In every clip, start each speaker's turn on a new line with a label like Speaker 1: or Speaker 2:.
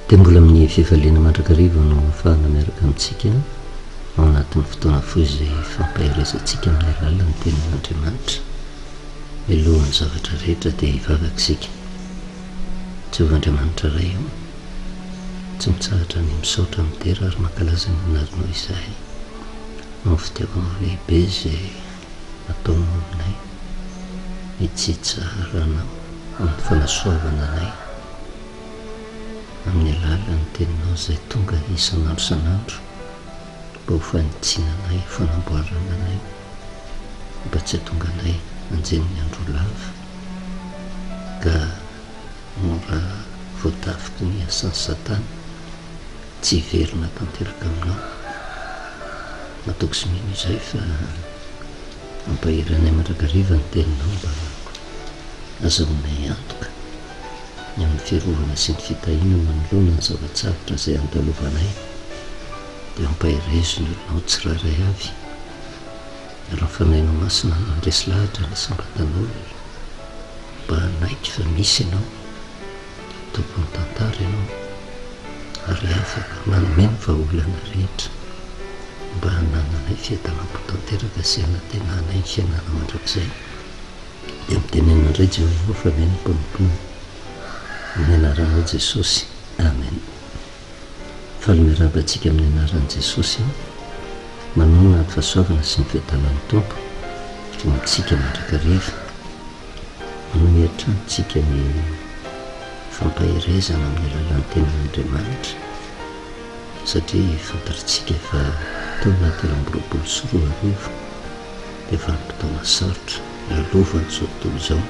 Speaker 1: Dia mbola amin'ny fifaliana mandrakariva no ahafahana miaraka amintsika ao anatin'ny fotoana fohy izay fampaherezantsika amin'ny alalan'ny Tenin'Andriamanitra. Mialohan'ny zavatra rehetra dia hivavaka isika. Jehovah Andriamanitra Ray ô, tsy mitsahatra ny misaotra, midera ary mankalaza ny anaranao izahay noho ny fitiavanao lehibe izay ataonao aminay, ny tsy hitsaharanao amin'ny fanasoavana anay. Amin'ny alalan'ny Teninao izay tonga isan'andro isan'andro mba ho fanitsiana anay, ho fanamboarana anay, mba tsy hahatonga anay hanjenin'ny andro ho lava, ka mora voatafiky ny asan'i Satana, tsy hiverina tanteraka Aminao. Matoky sy mino izay fa hampahery anay mandrakariva ny Teninao mba hazahoanay antoka. ny amin'ny fiarovana sy ny fitahiana manoloana ny zava-tsarotra izay andalovanay, dia ampaherezo ny olonao tsirairay avy, ary ny Fanahinao Masina no handresy lahatra ny isam-batan'olona mba hanaiky fa misy Ianao, Tompon'ny tantara Ianao, ary afaka manome ny vahaolana rehetra mba hanananay fiadanam-po tanteraka sy hanantenanay ny fiainana mandrakizay. Dia mitenena indray Jehovah fa ve ny mpanompony Amin'ny anaranao Jesosy Amen Faly miarahaba antsika amin'ny anaran'i Jesosy aho Manonona ny fahasoavana sy ny fiadanan'ny Tompo ho amintsika mandrakariva Manohy hatrany tsika ny fampaherezana amin'ny alalan'ny tenin'Andriamanitra satria fantatritsika fa taona 2023 dia vanim-potoana sarotra lalovan'izao tontolo izao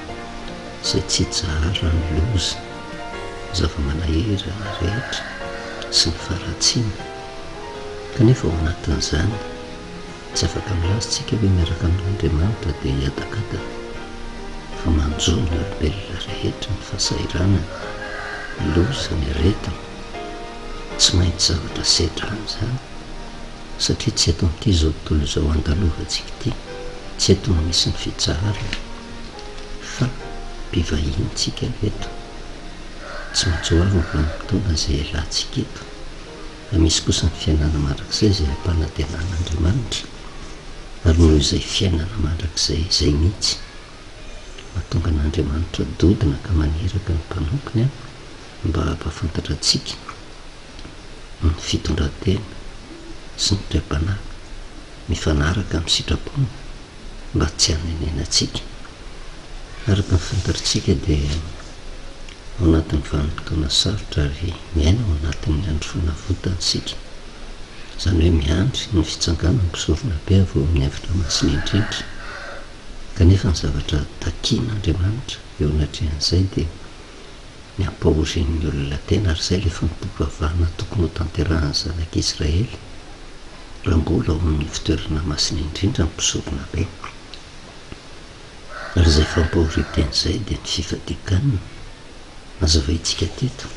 Speaker 1: izay tsy itsaharan'ny loza, ny zava-manahirana rehetra sy ny faharatsiana. Kanefa ao anatin'izany, tsy afaka milaza isika hoe miaraka amin'Andriamanitra dia hiadakadana, fa manjo ny olombelona rehetra ny fahasahiranana, ny loza, ny aretina. Tsy maintsy zavatra sedrana izany. Satria tsy eto amin'ity izao tontolo izao andalovantsika ity, tsy eto no misy ny fitsaharana, fa mpivahiny tsika eto. Tsy maintsy ho avy ny vanim-potoana izay hialantsika eto, fa misy kosa ny fiainana mandrakizay izay ampanantenan'Andriamanitra, ary noho izay fiainana mandrakizay izay mihitsy, mahatonga an'Andriamanitra dodona ka maniraka ny mpanompony mba hampahafantatra antsika ny fitondran-tena sy ny toe-panahy mifanaraka amin'ny sitrapony mba tsy hanenenantsika. Araka ny fantatritsika dia ao anatin'ny vanim-potoana sarotra ary miaina ao anatin'ny andro fanavotana isika, izany hoe miandry ny fitsanganan'ny mpisoronabe avy ao amin'ny efitra masina indrindra. Kanefa ny zavatra takian'Andriamanitra eo anatrehan'izay dia ny hampahorian'ny olona tena, ary izay ilay fanompoam-pivavahana tokony hotanterahan'ny zanak'Israely raha mbola ao amin'ny fitoerana masina indrindra ny mpisoronabe. Ary izay fampahorian-tena izay dia ny fifadian-kanina. Nazavaintsika teto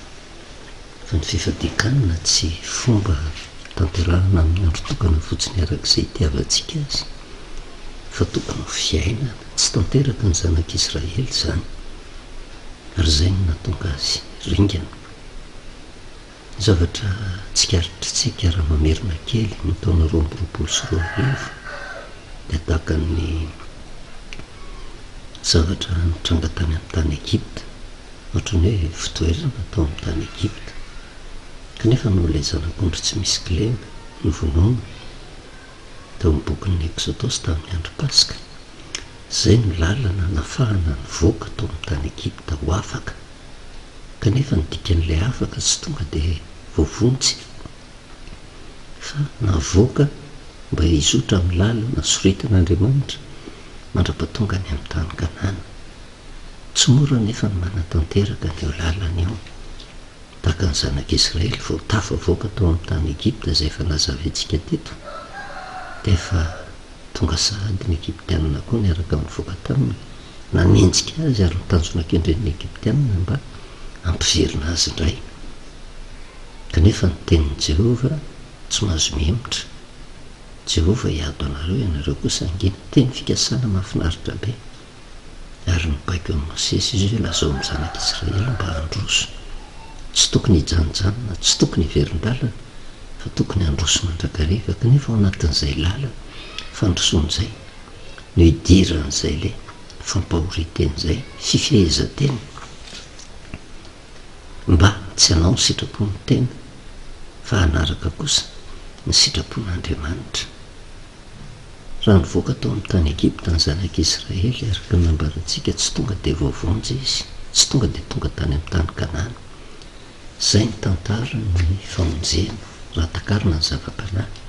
Speaker 1: fa ny fifadian-kanina tsy fomba tanterahana amin'ny andro tokana fotsiny araka izay itiavantsika azy, fa tokony ho fiainana tsy tanteraky ny zanak'Israely izany. Ary izay no nahatonga azy ringana. Ny zavatra tsikaritritsika raha mamerina kely ny taona 2022 dia tahaka ny zavatra nitranga tany amin'ny tany Egypta, ohatran'ny hoe fitoerana tao amin'ny tany Egypta. Kanefa noho ilay zanak'ondry tsy misy kilema novonoina tao amin'ny bokin'ny Eksodosy tamin'ny andro Paska, Izay no lalana nafahana nivoaka tao amin'ny tany Egypta ho afaka. Kanefa ny dikan'ilay afaka tsy tonga dia voavonjy, fa navoaka mba hizotra amin'ny lalana soritan'Andriamanitra mandra-pahatonga any amin'ny tany Kanana. Tsy mora anefa ny manatanteraka an'io lalana io. Tahaka ny zanak'Israely vao tafavoaka tao amin'ny tany Egypta izay efa nazavaintsika teto, dia efa Tonga sahady ny Egyptianina koa niaraka nivoaka taminy, nanenjika azy ary ny tanjona kendren'ny Egyptianina mba hampiverina azy indray. Kanefa ny tenin'i Jehovah tsy mahazo mihemotra. Jehovah hiady ho anareo, ianareo kosa hangina. Teny fikasana mahafinaritra be. Ary nibaiko an'i Mosesy izy hoe, Lazao amin'ny zanak'Israely mba handroso. Tsy tokony hijanojanona, tsy tokony hiverin-dalana fa tokony handroso mandrakariva kanefa ao anatin'izay lalana fandrosoana izay no idiran'izay le fampahorian-tena izay, fifehezan-tena mba tsy hanao ny sitrapon'ny tena fa hanaraka kosa ny sitrapon'Andriamanitra. Raha nivoaka tao amin'ny tany Egypta ny zanak'Israely, araka ny nambarantsika, tsy tonga dia voavonjy izy, tsy tonga dia tonga tany amin'ny tany Kanana. Izay ny tantaran'ny famonjena, raha takarina ny zava-panahy.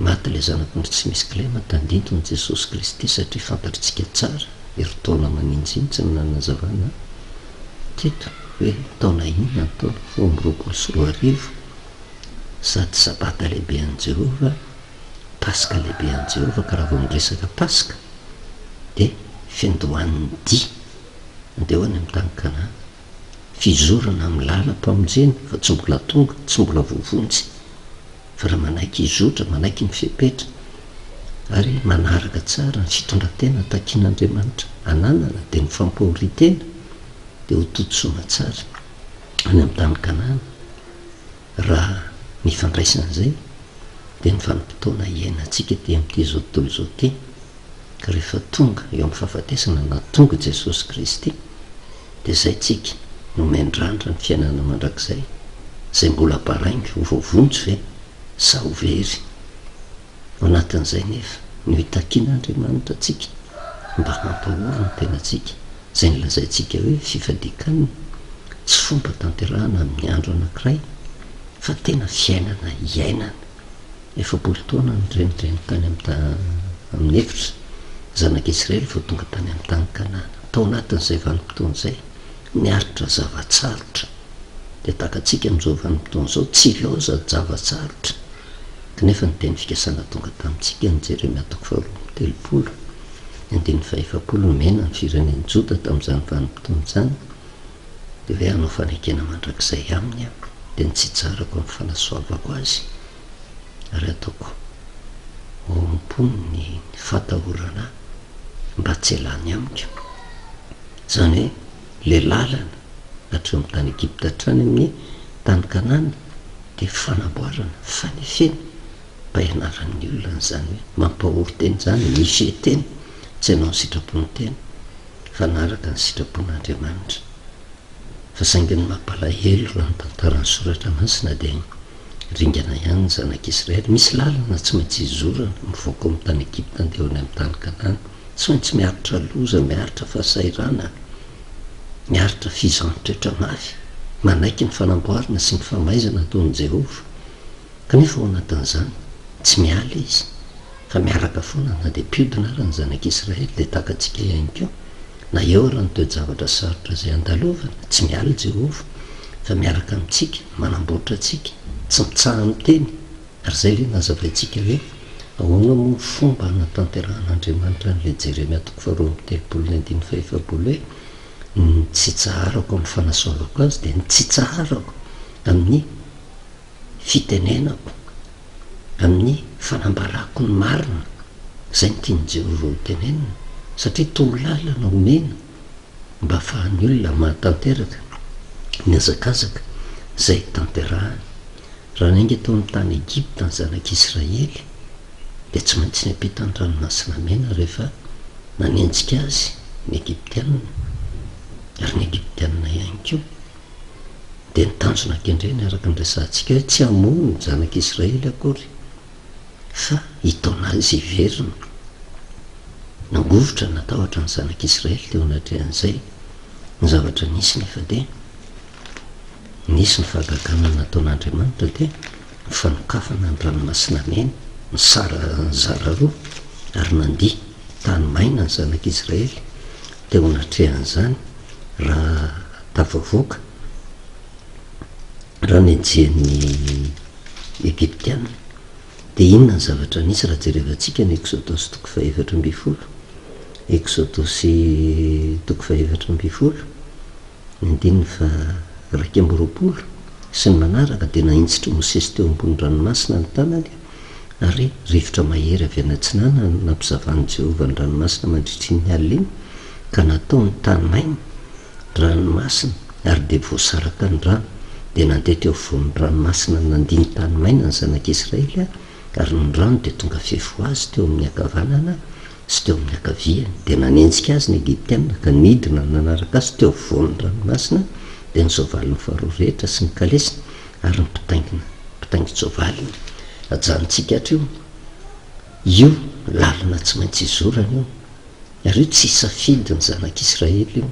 Speaker 1: Maty ilay zanak'ondry tsy misy kilema, tandindon'i Jesosy Kristy, satria fantatritsika tsara, herintaona maninjininjy no nanazavana teto hoe taona inona ny taona 2022. Sady Sabata lehibe an'i Jehovah, Paska lehibe an'i Jehovah, ka raha vao miresaka Paska, dia fiandohan'ny dia handeha ho any amin'ny tany Kanana. Fizorana amin'ny lalam-pamonjena fa tsy mbola tonga, tsy mbola voavonjy. Fa raha manaiky hizotra, manaiky ny fepetra, ary manaraka tsara ny fitondran-tena takian'Andriamanitra ananana, dia ny fampahorian-tena, dia ho tody soamatsara any amin'ny tany Kanana. Raha ny ifandraisana izay dia ny vanim-potoana iainantsika ety amin'ity izao tontolo izao ity, ka rehefa tonga eo amin'ny fahafatesana na tonga Jesosy Kristy dia izay tsika no miandrandra ny fiainana mandrakizay, izay mbola baraingo ho voavonjy ve sa ho very? Ao anatin'izay nefa no itakian'Andriamanitra antsika mba hampahory ny tenantsika, izay nolazaintsika hoe fifadian-kanina, tsy fomba tanterahana amin'ny andro anankiray fa tena fiainana iainana. 40 taona nirenireny tany amin'ny efitra ny zanak'Israely vao tonga tany amin'ny tany Kanana. Tao anatin'izay vanim-potoana izay, niaritra zava-tsarotra. Dia takatsika amin'izao vanim-potoana izao, tsy ilaozan-java-tsarotra. Kanefa ny teny fikasana tonga tamintsika ny Jeremia toko faharoa amby telopolo, ny andininy fahefapolo nomena ny firenen'i Joda tamin'izany vanim-potoana izany, dia hoe hanao fanekena mandrakizay aminy aho, dia ny tsy hitsarako amin'ny fanasoavako azy, ary hataoko ao am-pony ny fahatahorana ahy, mba tsy hialany amiko. Izany hoe ilay lalana hatreo amin'ny tany Egypta hatrany amin'ny tany Kanana, dia fanamboarana, fanefena, mba hianaran'ny olona an'izany hoe mampahory tena izany, mifehy tena, tsy hanao ny sitrapon'ny tena, fa hanaraka ny sitrapon'Andriamanitra. Fa saingy ny mampalahelo raha ny tantaran'ny Soratra Masina dia ringana ihany ny zanak'Israely. Misy lalana tsy maintsy izorana, mivoaka ao amin'ny tany Egypta handeha ho any amin'ny tany Kanana. Tsy maintsy miaritra loza, miaritra fahasahiranana. Miaritra fizaham-toetra mafy, manaiky ny fanamboarana sy ny famaizana ataon'i Jehovah. Kanefa ao anatin'izany, tsy miala izy, fa miaraka foana na dia mpiodina ara ny zanak'Israely, dia takatsika ihany koa, na eo ara ny toe-javatra sarotra izay andalovana, tsy miala Jehovah, fa miaraka amintsika, manamboatra antsika, tsy mitsaha-miteny. Ary izay ilay nazavaintsika hoe ahoana moa ny fomba hanatanterahan'Andriamanitra an'ilay Jeremia toko faharoa amby telopolo ny andininy fahefapolo hoe ny tsy itsaharako amin'ny fanasoavako azy dia ny tsy itsaharako amin'ny fitenenako, amin'ny fanambarako ny marina. Izay no tian'i Jehovah ho tenenina, satria torolalana omena mba hahafahan'ny olona mahatanteraka ny hazakazaka izay tanterahany. Raha niainga tao amin'ny tany Egypta ny zanak'Israely, dia tsy maintsy niampita ny Ranomasina Mena rehefa nanenjika azy ny Egyptiana, ary ny Egyptiana ihany koa. Dia ny tanjona kendreny, araka ny resahantsika hoe tsy hamono ny zanak'Israely akory, fa hitaona azy hiverina. Nangovitra, natahotra ny zanak'Israely teo anatrehan'izay. Ny zavatra nisy nefa dia. Nisy ny fahagagana nataon'Andriamanitra dia ny fanokafana ny ranomasina mena, nisara nizara roa ary nandia tany maina ny zanak'Israely teo anatrehan'izany raha tafavoaka raha nenjehin'ny Egyptiana. Dia inona ny zavatra nisy raha jerevantsika ny Eksodosy toko fahefatra ambin'ny folo? Eksodosy toko fahefatra ambin'ny folo. Ny andininy faha-21 sy ny manaraka dia nahinjitr'i Mosesy teo ambony ranomasina ny tanany, ary rivotra mahery avy any atsinanana no nampizavan'i Jehovah ny ranomasina mandritra iny alina iny, ka nataony tany maina ny ranomasina. Ary dia voasaraka ny rano, dia nandeha teo afovoan'ny ranomasina nandia ny tany maina ny zanak'Israely, ary ny rano dia tonga fefy ho azy teo amin'ny ankavanana sy teo amin'ny ankaviany. Dia nanenjika azy ny Egyptiana ka nidina nanaraka azy teo afovoan'ny ranomasina, dia ny soavalin'i Farao rehetra sy ny kalesiny ary ny mpitaingina mpitaingin-tsoavaliny. Ajanontsika hatreo io lalana tsy maintsy izorana io, ary io tsy safidy ny zanak'Israely io.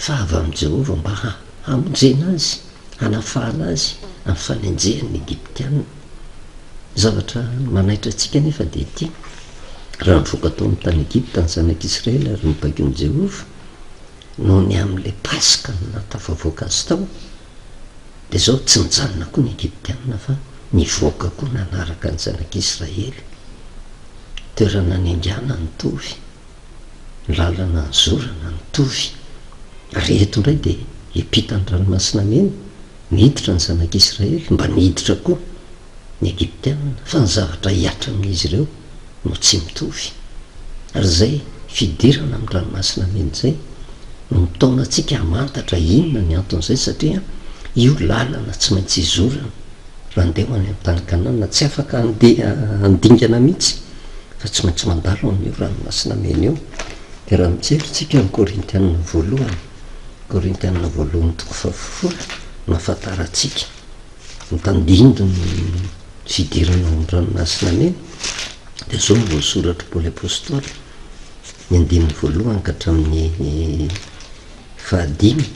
Speaker 1: Fa avy amin'i Jehovah mba hamonjena azy, hanafahana azy amin'ny fanenjehan'ny Egyptiana. Ny zavatra manaitra antsika anefa dia ity, Raha nivoaka tao amin'ny tany Egypta ny zanak'Israely ary nobaikon'i Jehovah noho ny amin'ilay Paska no nahatafavoaka azy tao, dia izao tsy nijanona koa ny Egyptiana fa nivoaka koa nanaraka ny zanak'Israely. Toerana niaingàna nitovy. Ny lalana nizorana nitovy. Ary eto indray dia hiampita ny Ranomasina Mena, niditra ny Zanak'Israely, mba niditra koa ny Egyptiana, fa ny zavatra hihatra amin'izy ireo no tsy mitovy. Ary izay fidirana amin'ny Ranomasina Mena izay no mitaona antsika hamantatra inona ny anton'izay, satria io lalana tsy maintsy izorana raha handeha ho any amin'ny tany Kanana, tsy afaka handeha handingana mihitsy fa tsy maintsy mandalo amin'io ranomasina mena io. Dia raha mijery tsika ny Korintiana voalohany, Korintiana voalohany toko fahafolo no ahafantarantsika ny tandindon'ny fidirana ao amin'ny ranomasina mena, dia izao no voasoratr'i Paoly Apostoly, ny andininy voalohany ka hatramin'ny fahadimy.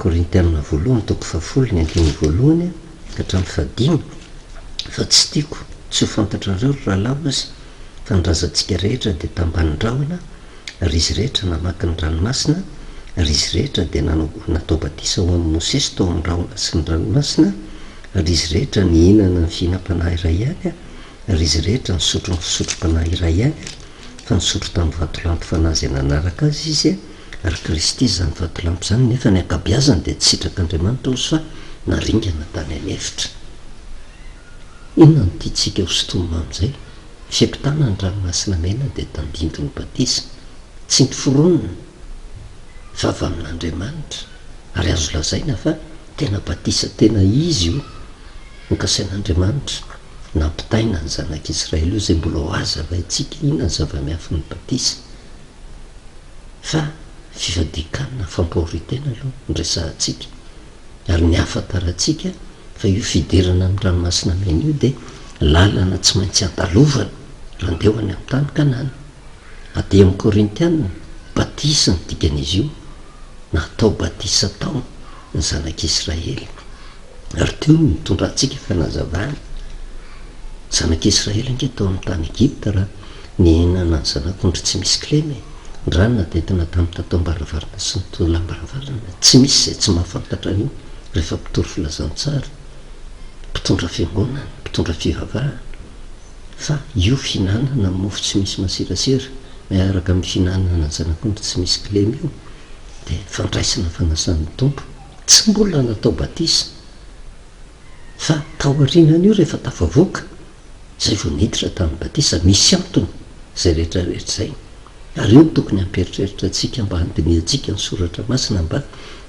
Speaker 1: Korintiana voalohany toko fahafolo ny andininy voalohany ka hatramin'ny fahadimy, Fa tsy tiako tsy ho fantatrareo, ry rahalahy, hozy, fa ny razantsika rehetra dia tambanin-drahona, ary izy rehetra namaky ny ranomasina, ary izy rehetra dia nanao natao batisa ho amin'i Mosesy tao amin'ny rahona sy ny ranomasina, ary izy rehetra nihinana ny fihinam-panahy iray ihany, ary izy rehetra nisotro ny fisotrom-panahy iray ihany, fa nisotro tamin'ny vatolampy fanahy izay nanaraka azy izy, Ary Kristy izany vatolampy izany, nefa ny ankabiazany dia tsy sitrak'Andriamanitra ozy fa naringana tany an'efitra. Inona no tiantsika ho sintomina amin'izay? Fiampitana ny ranomasina mena dia tandindon'ny batisa, tsy noforonina fa avy amin'Andriamanitra, ary azo lazaina fa tena batisa tena izy io nokasain'Andriamanitra nampitaina ny zanak'Israely io izay mbola ho hazavaintsika inona ny zava-miafin'ny batisa. Fa fifadian-kanina, fampahorian-tena aloha no resahantsika. Ary ny ahafantarantsika fa io fidirana amin'ny ranomasina mena io dia lalana tsy maintsy andalovana raha andeha ho any amin'ny tany Kanana. Aty amin'ny Korintiana, batisa no dikan'izy io, natao batisa tao ny zanak'Israely. Ary teo no nitondrantsika fanazavana. Zanak'Israely ange tao amin'ny tany Egypta raha nihinana ny zanak'ondry tsy misy kilema e! Ny rano nadentina tamin'ny tataom-baravarana sy ny tolam-baravarana. Tsy misy izay tsy mahafantatra an'io rehefa mpitory filazantsara, mpitondra fiangonana, mpitondra fivavahana. Fa io fihinanana mofo tsy misy masirasira miaraka amin'ny fihinanana ny zanak'ondry tsy misy kilema io dia fandraisana fanasan'ny Tompo. Tsy mbola natao batisa fa taorianan'io rehefa tafavoaka izay vao niditra tamin'ny batisa, misy antony izay rehetra rehetra izay ary io no tokony hampieritreritra antsika mba handinihantsika ny soratra masina mba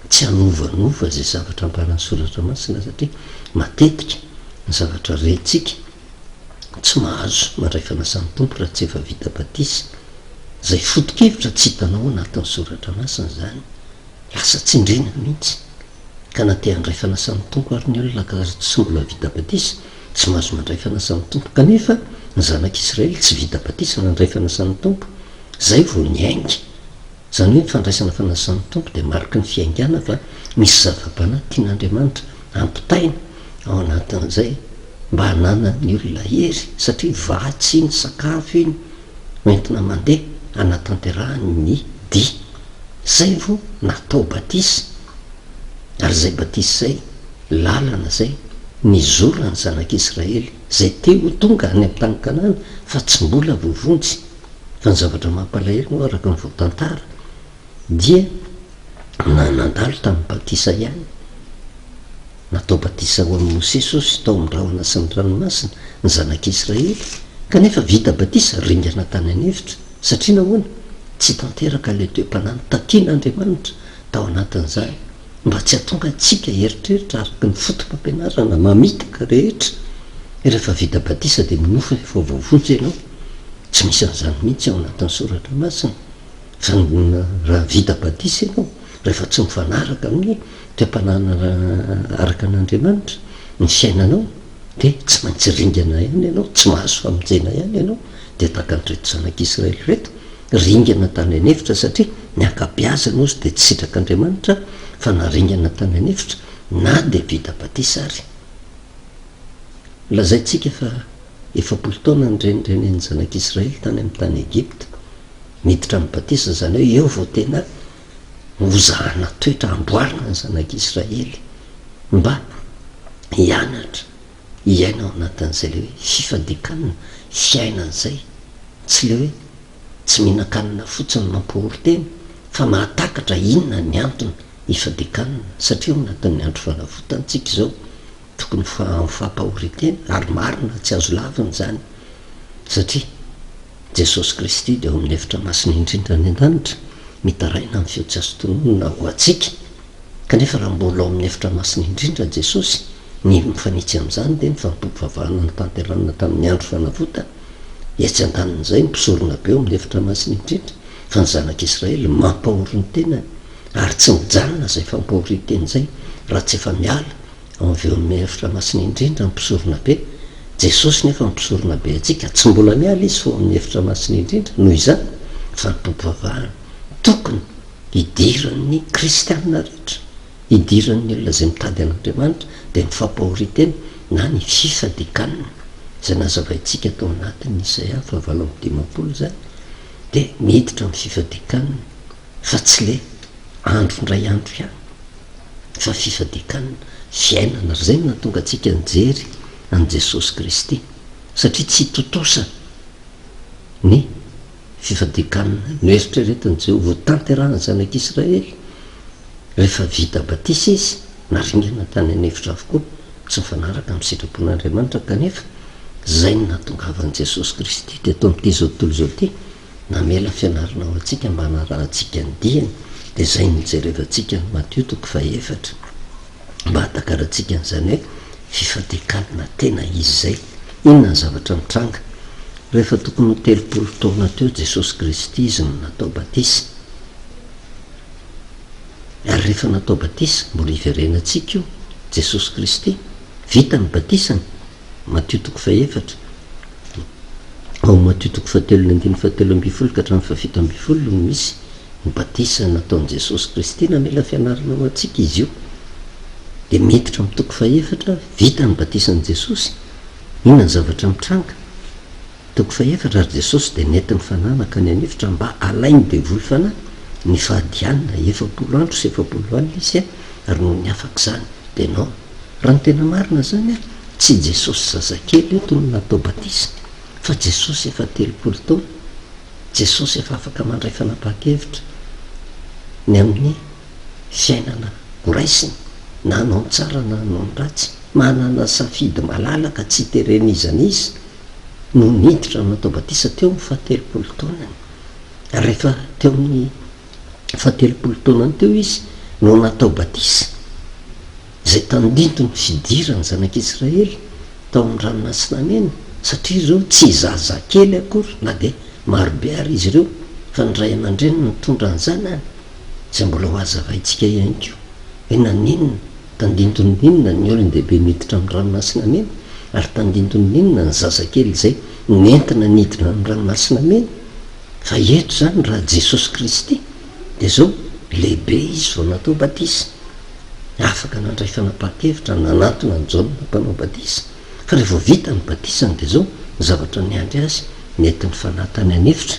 Speaker 1: tsy hanovanova izay zavatra ambaran'ny soratra masina satria matetika ny zavatra rentsika tsy mahazo mandray fanasan'ny Tompo raha tsy efa vita batisa, izay foto-kevitra tsy hitanao anatin'ny soratra masina izany. Lasa tsindriana mihitsy. Ka na te handray fanasan'ny Tompo ary ny olona ka tsy mbola vita batisa, tsy mahazo mandray fanasan'ny Tompo. Kanefa ny zanak'Israely tsy vita batisa nandray fanasan'ny Tompo. Izay vao niainga. Izany hoe ny fandraisana fanasan'ny Tompo dia mariky ny fiaingàna fa misy zava-panahy tian'Andriamanitra hampitaina ao anatin'izay mba hananan'ny olona hery satria vatsy iny, sakafo iny, hoentina mandeha hanatanterahany ny dia. Zay vao natao batisa, ary zay batisa zay, lalana zay, nizoran'ny zanak'Israely, zay te ho tonga any amin'ny tany Kanana, fa tsy mbola voavonjy. Fa ny zavatra mampalahelo moa araka ny voatantara, dia na nandalo tamin'ny batisa ihany, natao batisa ho an'i Mosesy ozy tao amin'ny rahona sy ny ranomasina ny zanak'Israely, kanefa vita batisa ringana tany an'efitra. Satria nahoana? Tsy tanteraka ilay toe-panahy notakian'Andriamanitra. Tao anatin'izany, mba tsy hahatonga antsika hieritreritra araka ny fotopampianarana mamitaka rehetra, rehefa vita batisa dia minoa fa efa voavonjy ianao. Tsy misy an'izany mihitsy ao anatin'ny Soratra Masina. Fa ny raha vita batisa ianao, rehefa tsy mifanaraka amin'ny toe-panahana araka an'Andriamanitra ny fiainanao, dia tsy maintsy ringana ihany ianao, tsy mahazo famonjena ihany ianao, dia tahaka an'ireto zanak'Israely ireto, ringana tany an'efitra satria ny ankabeazany hozy dia tsy sitrak'Andriamanitra fa naringana tany an'efitra na dia vita batisa ary. Lazaintsika fa 40 taona nirenirenen' ny zanak'Israely tany amin'ny tany Egypta, niditra amin'ny batisa, izany hoe eo vao tena hozahana toetra hamboarina ny zanak'Israely mba hianatra hiaina ao anatin'izay le hoe fifadian-kanina, fiainana izay, tsy le hoe tsy mihinan-kanina fotsiny mampahory tena fa mahatakatra inona ny antony hifadian-kanina satria ao anatin'ny andro fanavotana tsika izao, tokony ho amin'ny fampahorian-tena ary marina tsy azo lavina izany satria Jesosy Kristy dia ao amin'ny efitra masina indrindra any an-danitra, mitaraina amin'ny feo tsy azo tononina ho antsika. Kanefa raha mbola ao amin'ny efitra masina indrindra Jesosy, ny mifanitsy amin'izany dia ny fanompoam-pivavahana notanterahina tamin'ny Andro Fanavotana. Etsy an-danin'izay, ny mpisoronabe ao amin'ny efitra masina indrindra, fa ny zanak'Israely mampahory ny tenany, ary tsy mijanona izay fampahorian-tena izay raha tsy efa miala Avy eo amin'ny efitra masina indrindra ny mpisoronabe. Jesosy nefa no mpisoronabe antsika. Tsy mbola miala Izy fa ao amin'ny efitra masina indrindra. Noho izany, fanompoam-pivavahana tokony hidiran'ny kristiana rehetra, hidiran'ny olona izay mitady an'Andriamanitra, dia ny fampahorian-tena na ny fifadian-kanina, izay nazavaintsika tao anatin'ny Isaia faha 58 izany, dia miditra amin'ny fifadian-kanina fa tsy le andro indray andro ihany. fa fifadian-kanina, fiainana, ary izay no nahatonga antsika nijery an'i Jesosy Kristy, satria tsy tontosa ny fifadian-kanina noeritreretin'i Jehovah ho tanterahan'ny zanak'Israely rehefa vita batisa izy, naringana tany an'efitra avokoa, tsy mifanaraka amin'ny sitrapon'Andriamanitra, kanefa izay no nahatongavan'i Jesosy Kristy teto amin'ity izao tontolo izao ity, Namela fianarana ho antsika mba hanarahantsika ny diany, dia izay no jerevantsika ny Matio toko fahefatra, mba hahatakarantsika an'izany hoe fifadian-kanina tena izy izay. Inona ny zavatra mitranga? Rehefa tokony ho 30 taona teo Jesosy Kristy izy no natao batisa. Ary rehefa natao batisa, mbola hiverenantsika io, Jesosy Kristy, vita ny batisany, Matio toko fahefatra. Ao amin'ny Matio toko fahatelo ny andininy fahatelo ambin'ny folo ka hatramin'ny faha-17 no misy ny batisa nataon'i Jesosy Kristy. Namela fianarana ho antsika izy io. Dia miditra amin'ny toko fahefatra, vita ny batisan'i Jesosy. Inona ny zavatra mitranga? Toko fahefatra, Ary Jesosy dia nentin'ny Fanahy nankany an'efitra mba halain'ny devoly fanahy, nifady hanina 40 andro sy 40 alina Izy, ary nony afaka izany dia noana. Raha ny tena marina izany, tsy Jesosy zazakely eto no natao batisa, fa Jesosy efa 30 taona. Jesosy efa afaka mandray fanapahan-kevitra ny amin'ny fiainana horaisiny, na hanao ny tsara na hanao ny ratsy. Manana safidy malalaka tsy teren'iza n'iza no niditra natao batisa teo amin'ny faha-30 taonany. Ary rehefa teo amin'ny faha-30 taonany teo izy no natao batisa. Izay tandindon'ny fidiran'ny zanak'Israely tao amin'ny Ranomasina Mena, satria ireo tsy zazakely akory, na dia marobe ary izy ireo, fa ny ray aman-dreny nitondra ny zanany, izay mbola ho hazavaintsika ihany koa, hoe naninona, tandindon'ny inona ny olon-dehibe miditra amin'ny Ranomasina Mena, ary tandindon'ny inona ny zazakely izay nentina nidina amin'ny Ranomasina Mena. Fa eto izany raha Jesosy Kristy, dia izao, lehibe Izy vao natao batisa. Afaka nandray fanapahan-kevitra nanantona an'i Jaona Mpanao Batisa, fa rehefa vita ny batisany dia izao ny zavatra niandry azy, nentin'ny Fanahy tany an'efitra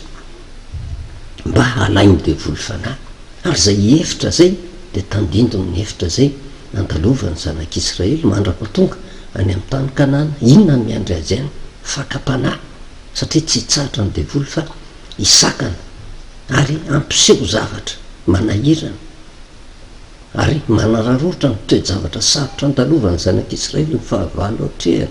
Speaker 1: mba halain'ny devoly fanahy. Ary izay efitra izay dia tandindon'ny efitra izay nandalovan'ny zanak'Israely mandra-pahatonga any amin'ny tany Kanana. Inona no miandry azy any? Fakam-panahy, satria tsy hitsahatra ny devoly fa hisakana ary hampiseho zavatra manahirana. Ary manararaotra ny toe-javatra sarotra andalovan'ny zanak'Israely ny fahavalo atrehany,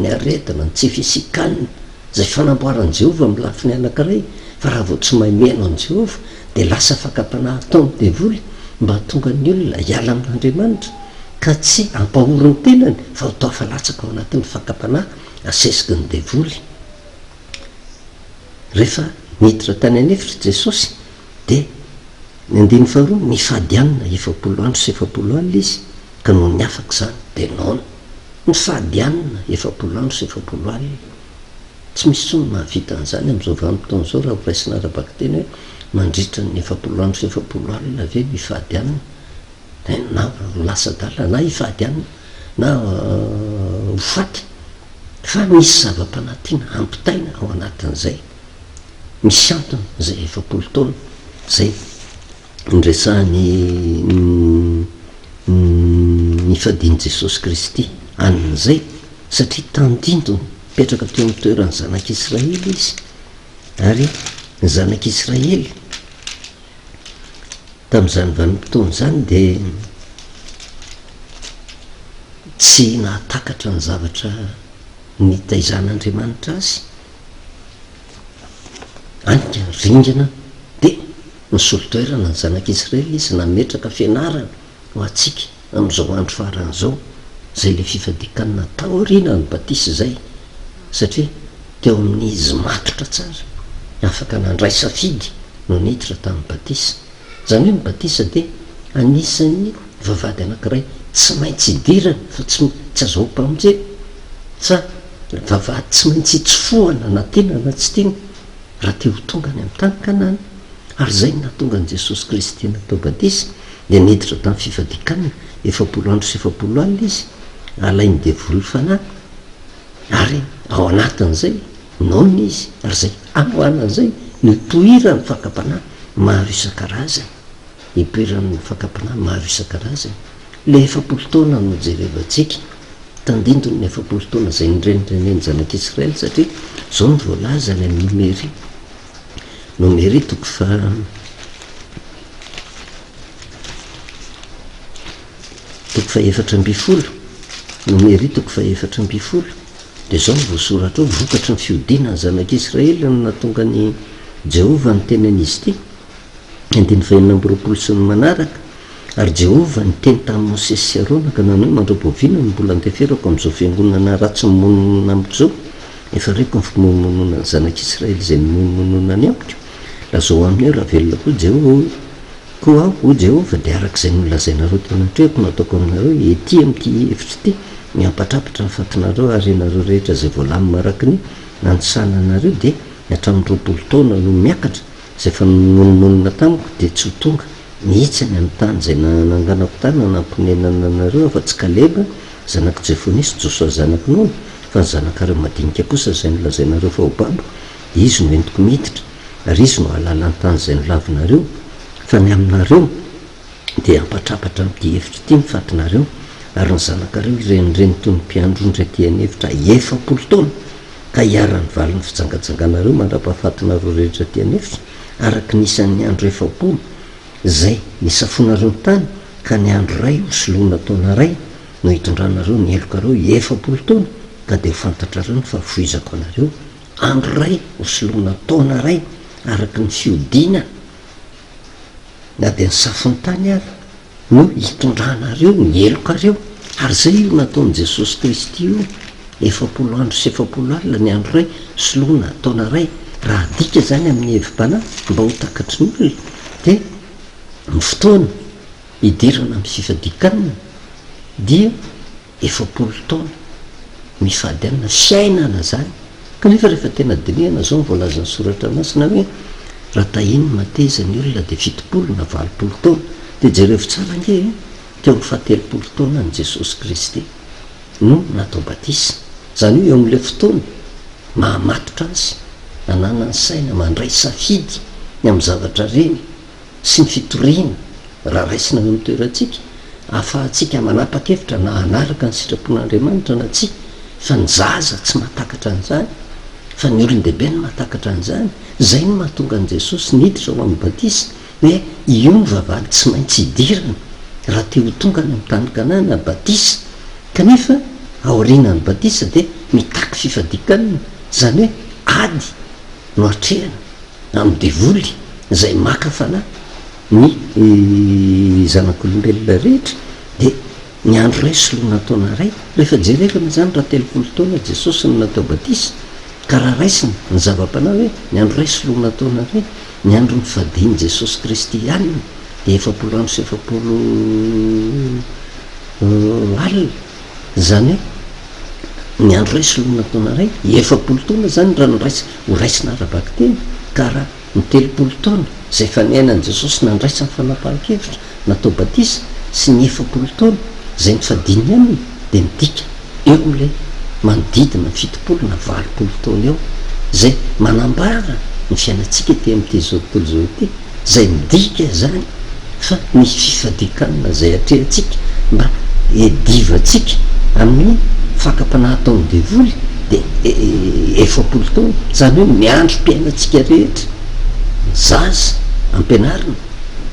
Speaker 1: ny aretina, ny tsy fisian-kanina, izay fanamboaran'i Jehovah amin'ny lafiny anankiray, fa raha vao tsy mahay mihaino an'i Jehovah, dia lasa fakam-panahy ataon'ny Devoly. mba hahatonga ny olona hiala amin'Andriamanitra ka tsy hampahory ny tenany fa ho tafalatsaka ao anatin'ny fakam-panahy asesiky ny devoly. Rehefa niditra tany an'efitra Jesosy dia ny andininy faharoa, nifady hanina 40 andro sy 40 alina Izy ka nony afaka izany dia noana. Nifady hanina 40 andro sy 40 alina. Tsy misy intsony mahavita an'izany amin'izao vanim-potoana izao raha horaisina ara-bakiteny hoe mandritra ny 40 andro sy 40 alina ve no hifady hanina? Na ho lasa adala na hifady hanina na ho faty. Fa misy zava-panahy tiana hampitaina ao anatin'izay. Misy antony izay 40 taona izay niresahany ny fadian'i Jesosy Kristy an'izay satria tandindony mipetraka teo amin'ny toeran'ny zanak'Israely izy ary ny zanak'Israely tamin'izany vanim-potoana izany dia tsy nahatakatra ny zavatra nitaizan'Andriamanitra azy Anika ringana dia nisolo toerana ny zanak'Israely izy nametraka fianarana ho antsika amin'izao andro farany izao, izay ilay fifadian-kanina taorianan'ny batisa izay, satria teo amin'izy matotra tsara, afaka nandray safidy no niditra tamin'ny batisa. Izany hoe ny batisa dia anisan'ny vavahady anankiray tsy maintsy idirana fa tsy tsy azahoam-pamonjena, fa vavahady tsy maintsy itsofohana na tiana na tsy tiana raha te ho tonga any amin'ny tany Kanana. Ary izay no nahatonga an'i Jesosy Kristy natao batisa, dia niditra tamin'ny fifadian-kanina 40 andro sy 40 alina Izy, alain'ny devoly fanahy, ary ao anatin'izay, noana Izy, ary izay hanoanana izay no ipoiran'ny fakam-panahy maro isan-karazany, ipoiran'ny fakam-panahy maro isan-karazany. Ilay 40 taona no jerevantsika. Tandindon'ny 40 taona izay nirenirenen' zanak'Israely satria izao no voalaza any amin'ny Nomery, Nomery toko faha toko faha-14, Nomery toko faha-14, dia izao no voasoratra ao, vokatry ny fihodinan'ny zanak'Israely no nahatonga an'i Jehovah niteny an'izy ity, Andininy fahenina amby 20 sy ny manaraka, Ary Jehovah niteny tamin'i Mosesy sy Arona ka nanao hoe, Mandra-boaviana no mbola andeferako amin'izao fiangonana ratsy mimonona amiko izao? Efa reko ny fimonomononan'ny zanak'Israely izay nimonomononany amiko. Lazao aminy hoe, Raha velona koa Jehovah, koa aho, hoy Jehovah, dia araka izay nolazainareo teo anatrehako no hataoko aminareo, ety amin'ity efitra ity, mihampatrapatra ny fatinareo, ary ianareo rehetra izay voalamina araka ny nanisana anareo dia hatramin'ny 20 taona no miakatra, Izay efa nimonomonona tamiko dia tsy ho tonga mihitsy any amin'ny tany izay nananganako tanana namponenana anareo afa-tsy Kaleba zanak'i Jefone sy Josoa zanak'i Nona, fa ny zanakareo madinika kosa izay nolazainareo fa ho babo, dia izy no entiko miditra, ary izy no hahalala ny tany izay nolavinareo. Fa ny aminareo, dia hampatrapatra amin'ity efitra ity ny fatinareo, ary ny zanakareo hirenireny toy ny mpiandry ondry aty an'efitra 40 taona, ka hiharan'ny valin'ny fijangajanganareo mandra-pahafatinareo rehetra aty an'efitra, araka ny isan'ny andro 40 izay nisafoanareo ny tany, ka ny andro iray ho soloina taona iray no hitondranareo ny helokareo 40 taona, ka dia ho fantatrareo ny fahafoizako anareo, andro iray ho soloina taona iray, araka ny fihodinana. Na dia ny safontany ary no hitondranareo ny helokareo. Ary izay io nataon'i Jesosy Kristy io, 40 andro sy 40 alina ny andro iray, soloina taona iray. Raha adika izany amin'ny hevi-panahy mba ho takatry ny olona, dia ny fotoana hidirana amin'ny fifadian-kanina dia 40 taona mifady hanina, fiainana izany. Kanefa rehefa tena dinihana izao ny voalazan'ny Soratra Masina hoe raha tahian'ny mateza ny olona dia 70 na 80 taona, dia jerevo tsara ange e, teo amin'ny fahatelopolo taonan'i Jesosy Kristy no natao batisa. Izany hoe eo amin'ilay fotoana mahamatotra azy, ananany saina, mandray safidy ny amin'ny zavatra reny, sy ny fitoriana, raha raisina eo amin'ny toerantsika, ahafahantsika manapa-kevitra na hanaraka ny sitrapon'Andriamanitra na tsia, fa ny zaza tsy mahatakatra an'izany, fa ny olon-dehibe no mahatakatra an'izany, izay no mahatonga an'i Jesosy niditra ho amin'ny batisa, hoe io ny vavahady tsy maintsy idirana raha te ho tonga any amin'ny tany Kanana, batisa, kanefa aorianan'ny batisa dia mitaky fifadian-kanina, izany hoe ady no atrehana. amin'ny devoly izay maka fanahy. ny zanak'olombelona rehetra dia ny andro iray soloina taona iray. Rehefa jerevana izany raha 30 taona Jesosy no natao batisa ka raha raisina ny zava-panahy hoe ny andro iray soloina taona iray, ny andro nifadian'i Jesosy Kristy alina dia 40 andro sy 40 alina, izany hoe ny andro iray soloina taona iray, 40 taona izany raha ny ho raisina ara-bakiteny ka raha ny 30 taona izay efa niainan'i Jesosy nandraisany fanapahan-kevitra natao batisa sy ny 40 taona izay nifadiany aminy dia midika eo amin'ilay manodidina ny 70 na 80 taona eo izay manambara ny fiainantsika ety amin'ity izao tontolo izao ity. Izay midika izany fa ny fifadian-kanina izay atrehantsika mba hiadivantsika amin'ny fakam-panahy ataon'ny devoly dia 40 taona, izany hoe ny androm-piainantsika rehetra, ny zaza ampianarina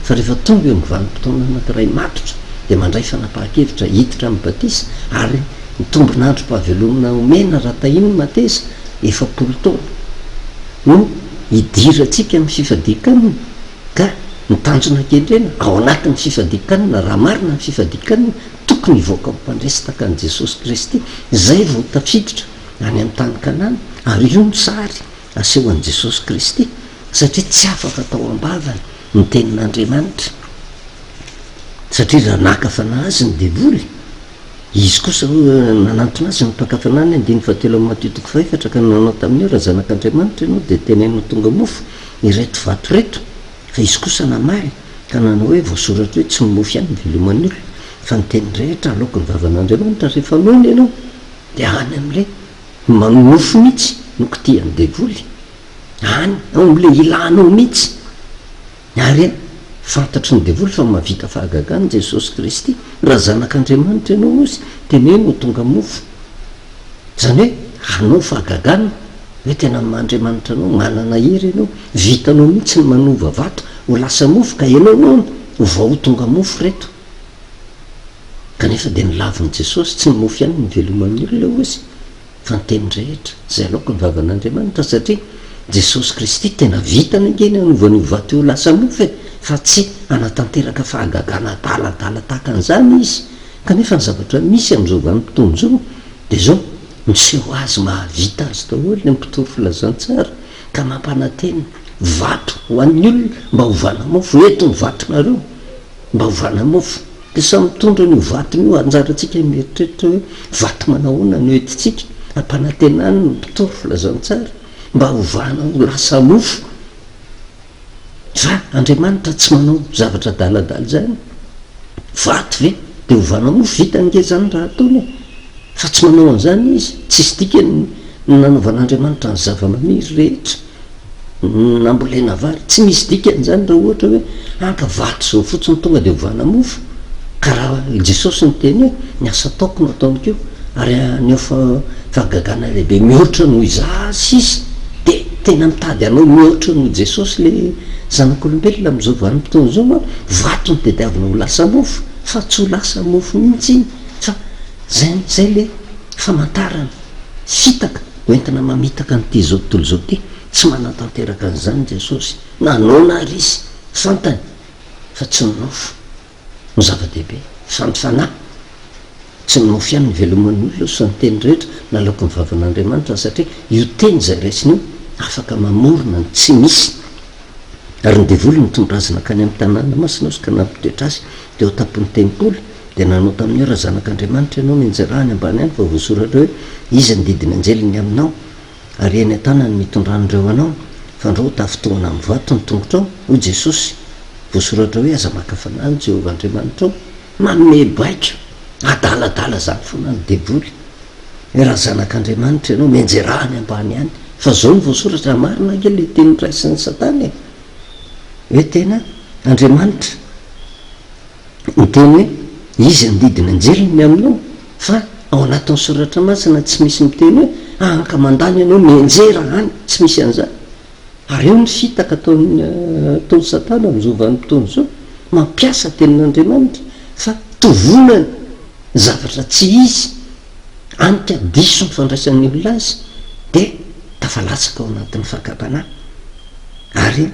Speaker 1: fa rehefa tonga eo amin'ny vanim-potoana anankiray matotra dia mandray fanapahan-kevitra hiditra amin'ny batisa ary ny tombon'androm-pahavelomana omena raha tahiana ny mateza 40 taona. no hidirantsika amin'ny fifadian-kanina ka ny tanjona kendrena ao anatin'ny fifadian-kanina, raha marina ny fifadian-kanina, tokony hivoaka ho mpandresy tahaka an'i Jesosy Kristy, izay vao tafiditra any amin'ny tany Kanana, ary io no sary aseho an'i Jesosy Kristy, satria tsy afaka atao am-bavany ny tenin'Andriamanitra, satria raha naka fanahy azy ny devoly, Izy kosa nanantona azy ny mpaka fanahy ny andininy fahatelo amin'ny Matio toko fahefatra ka nanao taminy hoe, Raha Zanak'Andriamanitra ianao dia teneno ho tonga mofo ireto vato ireto. Fa izy kosa namaly ka nanao hoe, Voasoratra hoe, Tsy ny mofo ihany no iveloman'ny olona, fa ny teny rehetra aloaky ny vavan'Andriamanitra. Rehefa noana ianao dia any amin'ilay manonofy mihitsy no kitihan'ny devoly, any ao amin'ilay ilanao mihitsy. Ary fantatry ny devoly fa mahavita fahagagana Jesosy Kristy. Raha Zanak'Andriamanitra ianao hozy, teneno ho tonga mofo. Izany hoe hanao fahagagana, hoe tena amin'ny maha Andriamanitra anao, manana hery ianao, vitanao mihitsy ny manova vato ho lasa mofo ka ianao noana, ovao ho tonga mofo ireto. Kanefa dia nolavin'i Jesosy, tsy ny mofo ihany no iveloman'ny olona hozy. fa ny teny rehetra izay aloaky ny vavan'Andriamanitra satria Jesosy Kristy tena vitany ange ny hanova an'io vato io ho lasa mofo e, fa tsy hanatanteraka fahagagana adaladala tahaka an'izany Izy. Kanefa ny zavatra misy amin'izao vanim-potoana izao dia izao, miseho azy mahavita azy daholo ny mpitory filazantsara ka mampanantena vato ho an'ny olona mba hovana mofo, eto ny vatonareo. Mba ovana mofo. Dia samy mitondra an'io vatony io, anjarantsika ny mieritreritra hoe vato manahoana no entintsika, ampanantenany ny mpitory filazantsara mba hovana ho lasa mofo. Fa Andriamanitra tsy manao zavatra adaladala izany. Vato ve dia hovana mofo? Vita ange izany raha ataony e! Fa tsy manao an'izany Izy. Tsisy dikany ny nanaovan'Andriamanitra ny zava-maniry rehetra. Nambolena vary, tsy misy dikany izany raha ohatra hoe haka vato izao fotsiny tonga dia ovana mofo, ka raha i Jesosy niteny hoe ny asa ataoko no ataony koa ary haneho fahagagana lehibe mihoatra noho izaho sisa dia tena mitady hanao mihoatra noho Jesosy le zanak'olombelona amin'izao vanim-potoana izao an, vato no tediavina ho lasa mofo fa tsy ho lasa mofo mihitsy iny fa zay zay le famantarana fitaka. Ho entina mamitaka an'ity izao tontolo izao ity. Tsy manatanteraka an'izany Jesosy. Na noana ary Izy, fantany fa tsy ny nofo no zava-dehibe, fa ny fanahy. Tsy ny nofo ihany no iveloman'ny olona, fa ny teny rehetra naloaky ny vavan'Andriamanitra, satria io teny izay raisiny io afaka mamorona ny tsy misy. Ary ny devoly nitondra azy nankany amin'ny tanàna masina ka nampitoetra azy teo an-tampon'ny tempoly. Dia nanao taminy hoe, Raha Zanak'Andriamanitra ianao, mianjerà any ambany any, fa voasoratra hoe, Izy handidy ny anjeliny ny aminao, ary eny an-tanany no hitondran'ireo anao, fandrao ho tafintohina amin'ny vato ny tongotrao. Hoy Jesosy, Voasoratra hoe, Aza maka fanahy an'i Jehovah Andriamanitrao. Manome baiko adaladala izany foana ny devoly, hoe, Raha Zanak'Andriamanitra ianao, mianjerà any ambany any, fa izao no voasoratra. Marina ange ilay teny raisin'i Satana e! Hoe tena Andriamanitra. Niteny hoe, Izy handidy ny anjeliny ny aminao, fa ao anatin'ny Soratra Masina tsy misy miteny hoe, Ankamandany ianao, mianjera any, tsy misy an'izany. Ary eo ny fitaka ataon'ny ataon'i Satana amin'izao vanim-potoana izao, mampiasa tenin'Andriamanitra fa tovonany ny zavatra tsy izy, any ka diso ny fandraisan'ny olona azy, dia tafalatsaka ao anatin'ny fakam-panahy. Ary.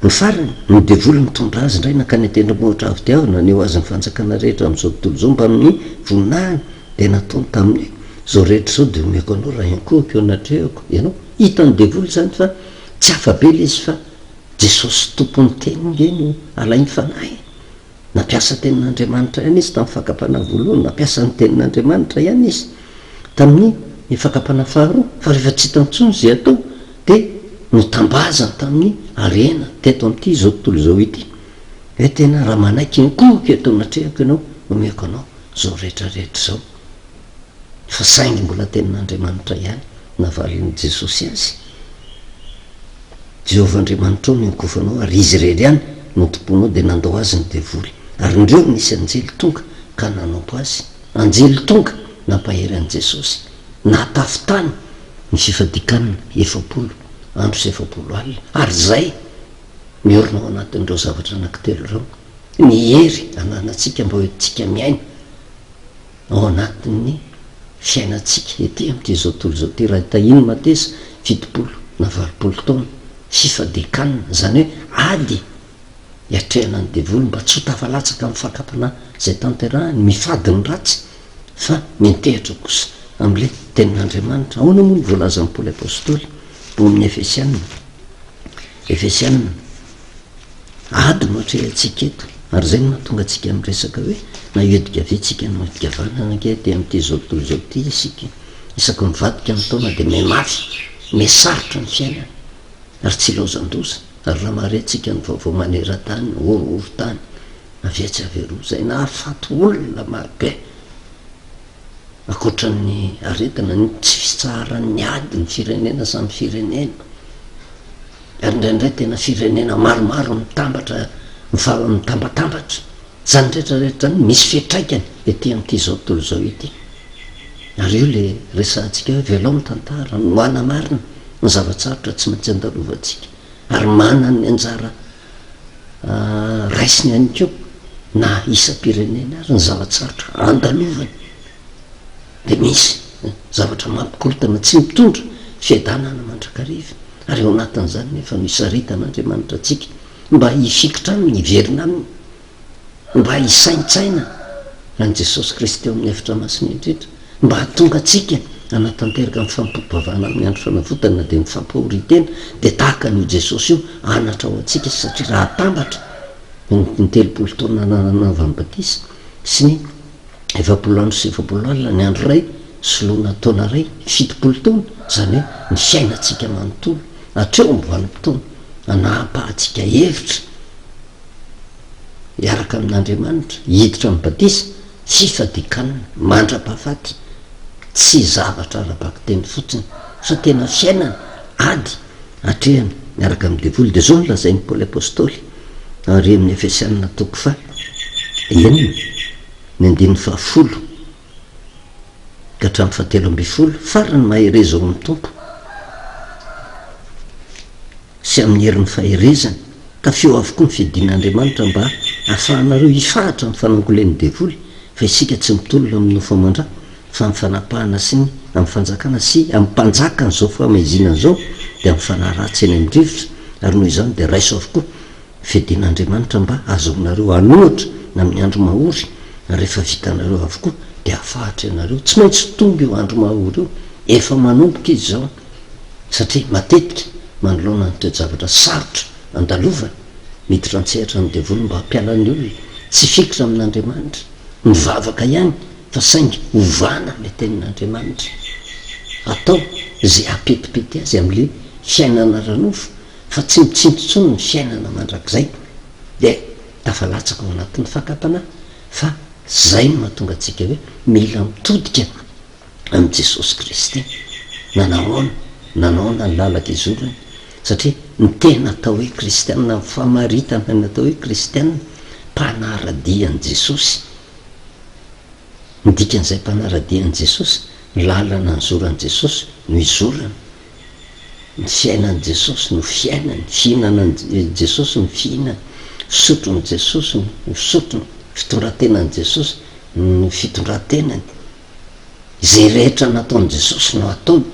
Speaker 1: Ny farany, ny devoly nitondra azy indray nankany an-tendrombohitra avo dia avo, naneho azy ny fanjakana rehetra amin'izao tontolo izao mbamin'ny voninahiny, dia nataony taminy hoe, Izao rehetra izao dia omeko anao raha hiankohoka eo anatrehako ianao. Hitan'ny devoly izany fa tsy afa-bela izy fa Jesosy Tompon'ny teny nge no alainy fanahy. Nampiasa tenin'Andriamanitra ihany izy tamin'ny fakam-panahy voalohany, nampiasa ny tenin'Andriamanitra ihany izy tamin'ny fakam-panahy faharoa, fa rehefa tsy hitany intsony izay atao dia notambazany tamin'ny harena teto amin'ity izao tontolo izao ity, hoe tena raha manaiky mikohoka eto anatrehako ianao, omeko anao izao rehetra rehetra izao. Fa saingy mbola tenin'Andriamanitra ihany navalin'i Jesosy azy. Jehovah Andriamanitrao no iankofanao ary Izy irery ihany no tompoinao dia nandao azy ny devoly ary indreo nisy anjely tonga ka nanompo azy. Anjely tonga nampahery an'i Jesosy. Nahatafy tany ny fifadian-kanina 40 andro sy 40 alina ary izay miorina ao anatin'ireo zavatra anankitelo ireo ny hery ananantsika mba hoentintsika miaina ao anatin'ny fiainantsika ety amin'ity izao tontolo izao ity, raha tahian'ny mateza 70 na 80 taona, fifadian-kanina, izany hoe ady hiatrehana ny devoly mba tsy ho tafalatsaka amin'ny fakam-panahy izay tanterahiny, mifady ny ratsy fa miantehitra kosa amin'ilay tenin'Andriamanitra. Ahoana moa no voalazan'i Paoly Apostoly ao amin'ny Efesiana? Efesiana. Ady no atrehantsika eto, ary izay no mahatonga antsika miresaka hoe na hiodika havia tsika na hiodika havanana ange aty amin'ity izao tontolo izao ity isika. Isaky mivadika ny taona dia mihamafy, mihasarotra ny fiainana, ary tsy ilaozan-doza. Ary raha mahare antsika ny vaovao maneran-tany, horohorontany, avy etsy avy eroa, izay nahafaty olona marobe, ankoatra ny aretina, ny tsy fitsaharan'ny ady, ny firenena samy firenena, Ary indraindray tena firenena maromaro mitambatra mitambatambatra. Izany rehetra rehetra izany misy fiantraikany ety amin'ity izao tontolo izao ity. Ary io le resahantsika hoe velao ny tantara, no manamarina ny zava-tsarotra tsy maintsy andalovantsika. Ary manana ny anjara raisiny ihany koa na isam-pirenena ary ny zava-tsarotra andalovany. Dia misy zavatra mampikorontana tsy mitondra fiadanana mandrakariva, ary ao anatin'izany nefa no isaritan'Andriamanitra antsika mba hifikitra Aminy, hiverina Aminy, mba hisaintsaina an'i Jesosy Kristy ao amin'ny efitra masina indrindra, mba hahatonga antsika hanatanteraka ny fampivavahana amin'ny andro fanavotana na dia ny fampahorian-tena, dia tahaka an'io Jesosy io anatra ho antsika satria raha atambatra ny 30 taona nanaovany batisa sy ny 40 andro sy 40 alina ny andro iray, soloina taona iray, 70 taona, izany hoe ny fiainantsika manontolo, hatreo amin'ny vanim-potoana anahampahantsika hevitra hiaraka amin'Andriamanitra, hiditra amin'ny batisa, fifadian-kanina mandra-pahafaty, tsy zavatra ara-bakiteny fotsiny, fa tena fiainana, ady atrehana miaraka amin'ny devoly. Dia izao no lazain'i Paoly Apostoly ary amin'ny Efesianina toko faha enina, ny andininy fahafolo ka hatramin'ny fahatelo ambin'ny folo, Farany mahereza ao amin'ny Tompo sy amin'ny herin'ny faherezany, tafio avokoa ny fiadian'Andriamanitra mba hahafahanareo hifahatra amin'ny fanangolen'ny devoly, fa isika tsy mitolona amin'ny nofo aman-dra, fa amin'ny fanapahana sy ny amin'ny fanjakana sy amin'ny mpanjakan'izao fahamaizinana izao, dia amin'ny fanahy ratsy eny amin'ny rivotra, ary noho izany dia raiso avokoa Fiadian'Andriamanitra mba hahazoanareo hanohitra amin'ny andro mahory, ary rehefa vitanareo avokoa dia hafahatra ianareo. Tsy maintsy tonga io andro mahory io, efa manomboka izy izao, satria matetika manoloana ny toe-javatra sarotra andalovana, miditra an-tsehatra ny devoly mba hampiala ny olona tsy hifikitra amin'Andriamanitra. Mivavaka ihany fa saingy ovana ilay tenin'Andriamanitra, atao izay hampetipety azy amin'ilay fiainana ara-nofo, fa tsy mitsinjo intsony ny fiainana mandrakizay dia tafalatsaka ao anatin'ny fakam-panahy fa zay no mahatonga antsika hoe mila mitodika amin'i Jesosy Kristy na nahoana na nahoana ny lalaka izorany satria ny tena atao hoe kristianina ny famaritana ny atao hoe kristianina mpanara-dia an'i Jesosy ny dikan'izay mpanara-dia an'i Jesosy ny lalana nizoran'i Jesosy no izorana Ny fiainan'i Jesosy no fiainany, fihinanan'i Jesosy no fihinany, fisotron'i Jesosy no fisotrony, fitondrantenan'i Jesosy no fitondrantenany. Izay rehetra nataon'i Jesosy no ataony.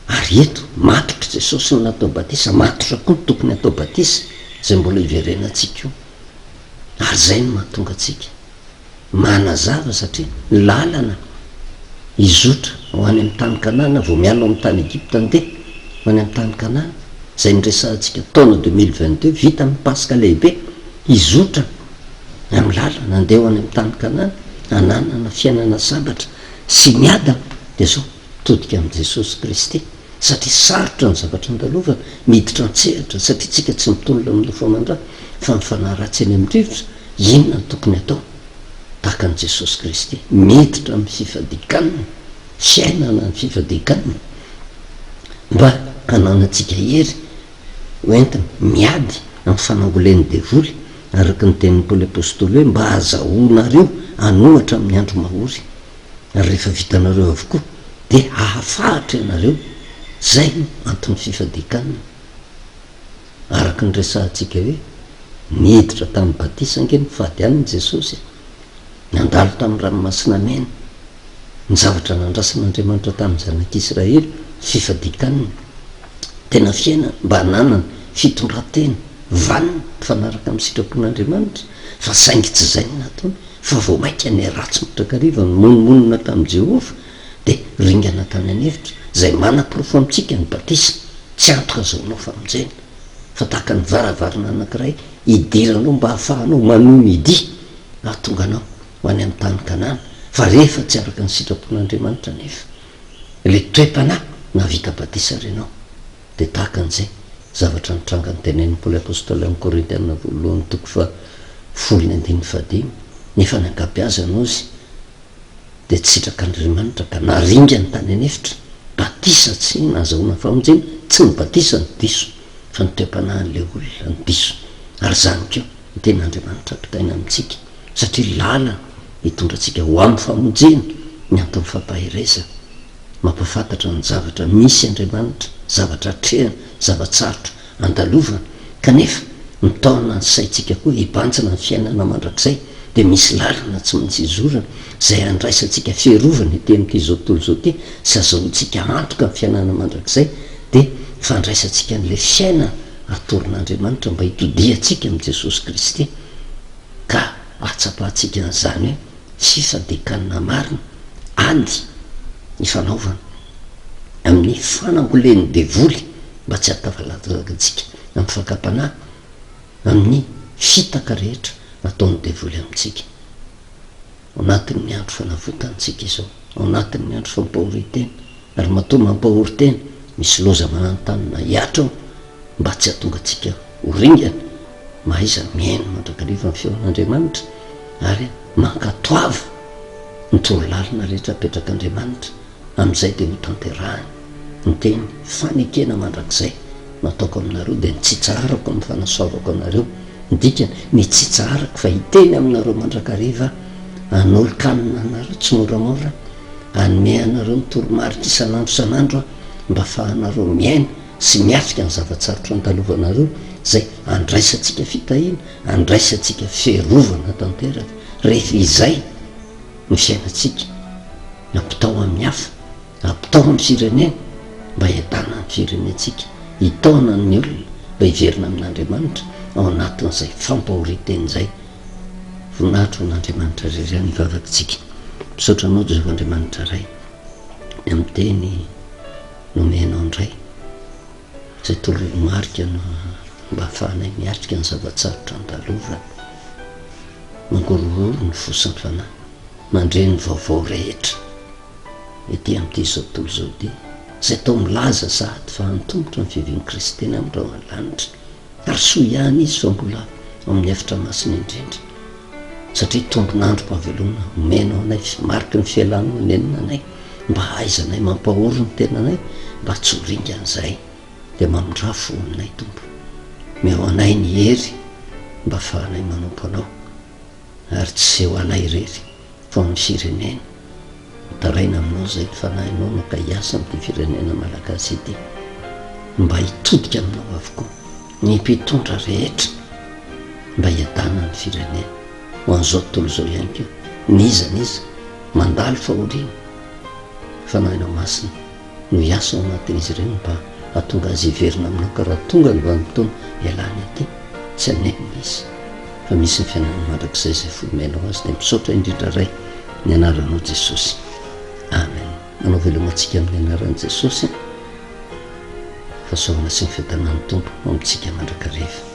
Speaker 1: Ary eto, matotra Jesosy no natao batisa, matotra koa ny tokony hatao batisa, izay mbola hiverenantsika io. Ary izay no mahatonga antsika manazava satria ny lalana hizotra ho any amin'ny tany Kanana, vao miala ao amin'ny tany Egypta andeha ho any amin'ny tany Kanana, izay niresahantsika taona 2022, vita ny Paska lehibe, hizotra amin'ny lalana andeha ho any amin'ny tany Kanana, hananana fiainana sambatra sy miadana, dia izao, mitodika amin'i Jesosy Kristy, satria sarotra ny zavatra andalovana, miditra an-tsehatra, satria tsika tsy mitolona amin'ny nofo aman-dra, fa ny fanahy ratsy eny amin'ny rivotra, inona no tokony atao? Tahaka an'i Jesosy Kristy, miditra amin'ny fifadian-kanina, fiainana ny fifadian-kanina, mba hananantsika hery ho entina miady amin'ny fanangolen'ny devoly, araka ny tenin'i Paoly Apostoly hoe, mba hahazahoanareo an'ohatra amin'ny andro mahory. Ary rehefa vitanareo avokoa dia hahafahatra ianareo, zay no anton'ny fifadian-kanina. Araka ny resahantsika hoe niditra tamin'ny batisa ange ny fady hanina Jesosy e! Nandalo tamin'ny ranomasina mena. Ny zavatra nandrasan'Andriamanitra tamin'ny zanak'Israely, fifadian-kanina. Tena fiainana mba hananana fitondran-tena vanona mifanaraka amin'ny sitrapon'Andriamanitra, fa saingy tsy izay no nataony. Fa vao mainka niharatsy mandrakariva ny monomonona tamin'i Jehovah, dia ringana tany an'efitra, izay manaporofo amintsika ny batisa tsy antoka azahoanao famonjena, fa tahaka ny varavarana anankiray hidiranao mba hahafahanao manohy ny dia hahatonga anao ho any amin'ny tany Kanana, fa rehefa tsy araka ny sitrapon'Andriamanitra anefa ilay toe-panahy nahavita batisa ary ianao. Dia tahaka an'izay zavatra nitranga notenenin'i Paoly Apostoly amin'ny Korintiana voalohany toko faha folo ny andininy fahadimy, nefa ny ankabeazany hozy dia tsy sitrak'Andriamanitra ka naringany tany an'efitra, batisa tsy nahazahoana famonjena, tsy ny batisa no diso fa ny toe-panahin'ilay olona no diso, ary izany koa ny tenin'Andriamanitra ampitaina amintsika satria lalana hitondra antsika ho amin'ny famonjena ny anton'ny fampaherezana. Mampahafantatra ny zavatra misy Andriamanitra, zavatra atrehana, zava-tsarotra andalovana, kanefa mitaona ny saintsika koa hibanjina ny fiainana mandrakizay, dia misy lalana tsy maintsy izorana, izay handraisantsika fiarovana ety amin'ity izao tontolo izao ity sy azahoantsika antoka ny fiainana mandrakizay, dia fandraisantsika an'ilay fiainana atoron'Andriamanitra mba hitodihantsika amin'i Jesosy Kristy, ka ahatsapantsika an'izany hoe. Sisa dia kanina marina, ady ifanaovana amin'ny fanangolen'ny devoly mba tsy hahatafalatsaka antsika amin'ny fakam-panahy, amin'ny fitaka rehetra ataon'ny devoly amintsika. Ao anatin'ny andro fanavotana isika izao, ao anatin'ny andro fampahorian-tena, ary matoa mampahory tena, misy loza mananontanona hihatra ao mba tsy hahatonga antsika ho ringana, mahaiza mihaino mandrakariva ny feon'Andriamanitra ary mankatoava ny torolalana rehetra apetrak'Andriamanitra, amin'izay dia hotanterahiny ny teny fanekena mandrakizay nataoko aminareo, dia ny tsy hitsaharako amin'ny fanasoavako anareo, ny dikany, ny tsy hitsaharako fa hiteny aminareo mandrakariva aho, hanolo-kanina anareo tsimoramora, hanome anareo ny toromarika isan'andro isan'andro aho, mba hahafahanareo miaina sy miatrika ny zava-tsarotra andalovanareo, izay andraisantsika fitahiana, andraisantsika fiarovana tanteraka, rehefa izay ny fiainantsika, ampitao amin'ny hafa, ampitao amin'ny firenena, mba hiadanan'ny firenentsika, hitaona ny olona mba hiverina amin'Andriamanitra ao anatin'izay fampahorian-tena izay. Voninahitra ho an'Andriamanitra irery ihany ny vavakitsika. Misaotra Anao Jehovah Andriamanitra Ray, ny amin'ny teny nomenao indray, izay toromarika no mba ahafahanay miatrika ny zava-tsarotra andalovana. Mangorohoro ny fo sy ny fanahy, mandre ny vaovao rehetra ety amin'ity izao tontolo izao ity, izay toa milaza sahady fa antomotra ny fiavian'i Kristy eny amin'ny rahona lanitra. Ary soa ihany izy fa mbola ao amin'ny efitra masina indrindra, satria tombon'androm-pahavelomana omenao anay sy mariky ny fialanao nenina anay, mba hahaizanay mampahory ny tenanay mba tsy ho ringana izahay. Dia mamindrà fo aminay, Tompo. Omeo anay ny hery mba hahafahanay manompo Anao, ary tsy ho anay irery fa ho an'ny firenena. Mitaraina aminao izay ny fanahinao no ka hiasa amin'ity firenena malagasy ity mba hitodika aminao avokoa ny mpitondra rehetra mba hiadana ny firenena ho an'izao tontolo izao ihany koa n'iza n'iza mandalo fahoriana fanahinao masina. no hiasa ao anatin'izy ireny mba hahatonga azy hiverina aminao ka raha tonga ny vanim-potoana hialany aty tsy hanenina izy fa misy ny fiainana mandrakizay izay fomenao azy dia misaotra indrindra Ray ny anaranao Jesosy. Amen. Manao veloma antsika amin'ny anaran'i Jesosy. Fahasoavana sy ny fiadanan'ny Tompo ho amintsika mandrakariva.